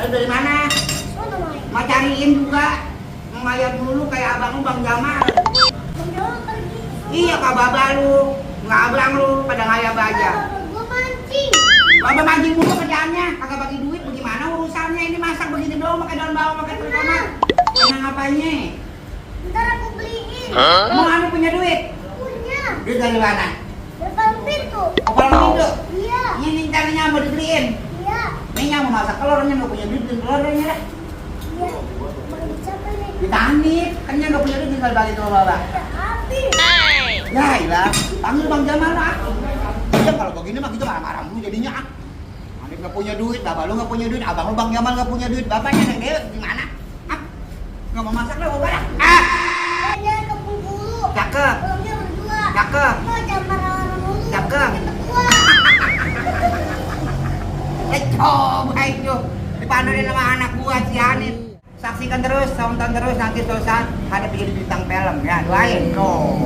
Ayo dari mana? Mana main? Mau cariin juga. Mau ngayap dulu kayak abang lu Bang Jamal. Bang Jamal pergi. Iya kak baba lu, nggak abang lu pada ngayap aja. Gua mancing. Baba mancing mulu kerjaannya, kagak bagi duit bagaimana urusannya ini masak begini doang pakai daun bawang pakai telur tomat. Kenang apanya? Ntar aku beliin. Mau anu punya duit? Punya. Duit dari mana? Depan pintu. Kepala pintu. Iya. Ini caranya mau dibeliin. Iya. Ini mau masak telurnya nggak punya duit, beliin telurnya dah. Iya. Bang siapa nih? Ditangkap, kan dia nggak punya duit tinggal balik ke baba. Ada api. Ya ilah, panggil Bang Jamal lah. Ya kalau begini mah kita marah-marah mulu jadinya ah. Adik nggak punya duit, bapak lu nggak punya duit, abang lu Bang Jamal nggak punya duit, bapaknya neng Dewi gimana? Ah, nggak mau masak lah bapak dah. Ah, Jangan ke Bengkulu. cakep, Pulangnya berdua. cakep, Lo jangan marah-marah mulu. cakep. Wah. Coba itu dipandarin sama anak gua si Anit. Saksikan terus, tonton terus nanti selesai ada jadi bintang film ya, doain. Tuh.